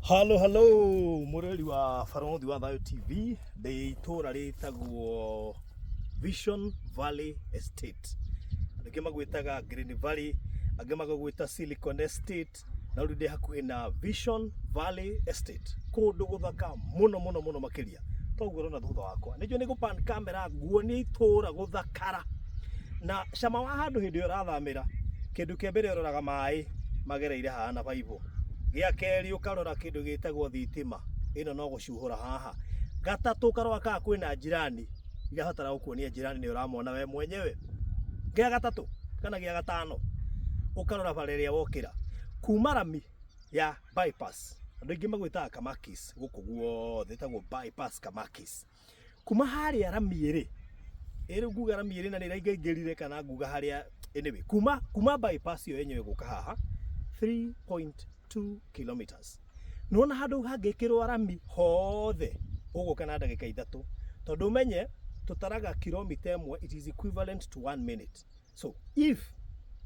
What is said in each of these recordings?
Halo halo mũrori wa Barothi wa Thayũ TV, ndĩ itũra rĩtagwo Vision Valley Estate. Andũ aingĩ magwĩtaga Green Valley, angĩ magagwĩta Silicon Estate, na rĩu ndĩ hakuhĩ na Vision Valley Estate, kũndũ gũthaka mũno mũno mũno makĩria. Toguo ũrona thutha wakwa. Nĩnjũĩ nĩ gũpan camera nguonie itũra gũthakara. Na cama wa handũ hĩndĩ ĩyo ũrathamĩra, kĩndũ kĩa mbere ũroraga maĩ magereire haha na baibũ. Gĩa kerĩ ũkarora kĩndũ gĩtagwo thitima, ĩno no gũcuhũra haha. Gatatũ ũkarora kana kwĩna njirani, irabatara gũkuonia njirani nĩ ũramona we mwenyewe. Gĩa gatatũ kana gĩa gatano ũkarora bara ĩrĩa wokĩra kuma rami ya bypass, andũ aingĩ magwĩtaga Kamakis, gũkũ guothe ĩtagwo bypass Kamakis. Kuma harĩa rami ĩrĩ, ĩ rĩu nguga rami ĩrĩ na nĩ ĩraingaingĩrire kana nguga harĩa, anyway, kuma bypass ĩyo yenyewe gũka haha 3.2 kilometers. Nĩwona handũ hangĩkĩrwo rami hothe ũgũka na ndagĩka 3, tondũ ũmenye tũtaraga kilomita 1, it is equivalent to 1 minute. So if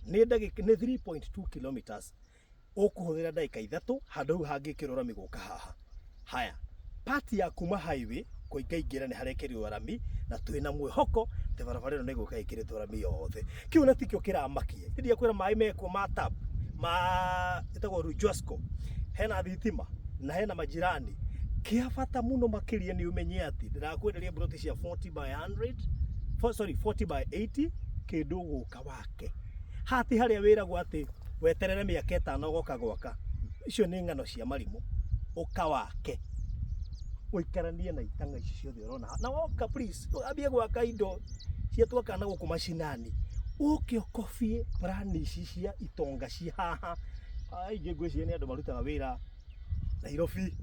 nĩ ndagĩka nĩ 3.2 kilometers, ũkũhũthĩra ndagĩka 3 handũ hau hangĩkĩrwo rami gũka haha. Haya, part ya kuma highway kũingaingĩra nĩ harekĩrirwo rami, na twĩna mwĩhoko atĩ barabara ĩno nĩ ĩgũka ĩkĩrĩtwo rami yothe. Kĩu na tikĩo kĩramakia. Ndiakwĩra maĩ mekuo ma tap ma ĩtagwo Rujosco, hena thitima na hena majirani. Kĩa bata mũno makĩria nĩ ũmenye atĩ ndĩrakwenderia broti cia 40 by 100, sorry, 40 by 80, kĩndũ ũgũka wake. Haha ti harĩa wĩragwo atĩ weterere mĩaka 5 ũgoka gwaka. Icio nĩ ng'ano cia marimũ. Ũka wake, ũikaranie na itang'a ici ciothe ũrona haha. Na woka please, ambie gwaka indo cia twaka na gũkũ macinani. Ũke ũkobie plan ici cia itonga ci haha. Aingĩ ngwĩciria nĩ andũ marutaga wĩra Nairobi,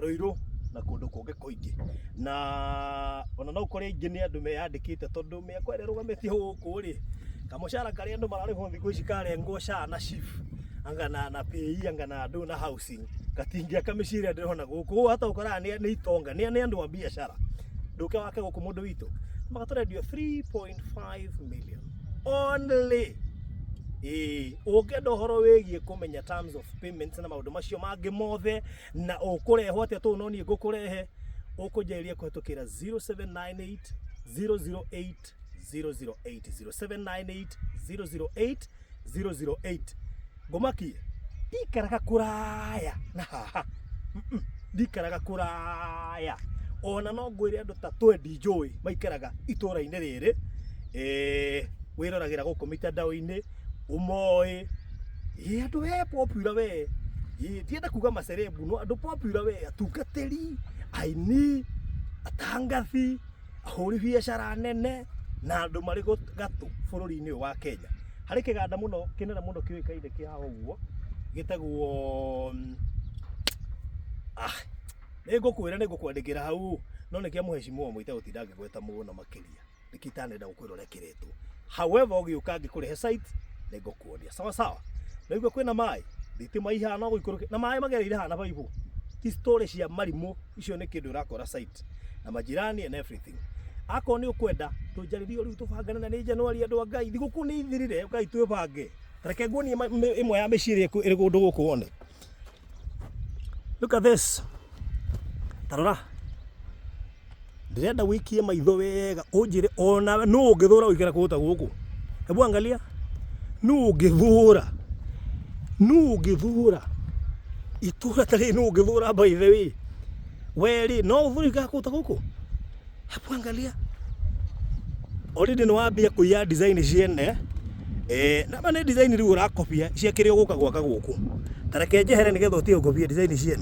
Ruiru na kũndũ kũngĩ kũingĩ. Na ona no ũkore aingĩ nĩ andũ meyandĩkĩte tondũ mĩako ĩrĩa ĩrũgamĩtio gũkũ rĩ, kamũcara karĩa andũ mararĩhwo thikũ ici karengwo SHA na SHIF anga na PAYE anga na andũ na housing, gatingĩaka mĩciĩ ĩrĩa ndĩrona gũkũ. Koguo hata ũkoraga nĩ itonga, nĩ andũ a biacara. Ndũke wake gũkũ mũndũ witũ. Magatũrendio 3.5 million only. Ĩĩ, ũngĩenda ũhoro wĩgiĩ kũmenya terms of payments na maũndũ macio mangĩ mothe, na ũkũrehwo atĩa tondũ no niĩ ngũkũrehe, ũkũnjarĩria kũhetũkĩra 0798 008 008, 0798 008 008. Ngũmakie, ndikaraga kũraya na haha, ndikaraga kũraya. Ona no ngwĩre andũ ta twendi njũĩ maikaraga itũra-inĩ rĩrĩ, wĩroragĩra gũkũ mitandao-inĩ, ũmoĩ, ĩ andũ we popular we, ĩ ndienda kuga macerebu, no andũ popular we, atungatĩri, aini, atangathi, ahũri biacara nene, na andũ marĩ gatũ bũrũri-inĩ ũyũ wa Kenya. Harĩ kĩganda mũno kĩnene mũno kĩũĩkaine kĩ haha ũguo, gĩtagwo, nĩ ngũkwĩra, nĩ ngũkwandĩkĩra hau, no nĩ kĩa mũheshimiwa mũitegũtinda ngĩgweta mũno makĩria. Nĩkĩo itanenda gũkwĩra ũrĩa kĩretwo. However, ũgĩũka ngĩkũrehe site, nĩ ngũkuonia. Sawa sawa. Naigua kwĩna maĩ, thitima ihana gũikũrũka, na maĩ magereire haha na baibũ. Ti story cia marimũ, icio nĩ kĩndũ ũrakora site. Na majirani and everything. Akorwo nĩ ũkwenda, tũnjarĩrie o rĩu tũbangane na nĩ January andũ a Ngai. Thigũkũ nĩ ithirire, ũkai twĩbange. Reke nguonie ĩmwe ya mĩciĩ ĩrĩa ĩrĩ kũndũ gũkũ wone. Look at this. Tarora. Ndĩrenda wĩikie maitho wega ũnjĩre onawe nũ ũngĩthũra gũikara kũndũ ta gũkũ. Hebu angalia. Nũ ũngĩthũra? Nũ ũngĩthũra? Itũra ta rĩrĩ nũ ũngĩthũra by the way? We rĩ, no ũthũre gũikara kũndũ ta gũkũ? Hebu angalia. Already nĩ wambia kũiya design ciene. Na ma nĩ design rĩu ũrakobia cia kĩrĩa ũgũka gwaka gũkũ. Ta reke njehere nĩgetha ũtige gũkobia design ciene.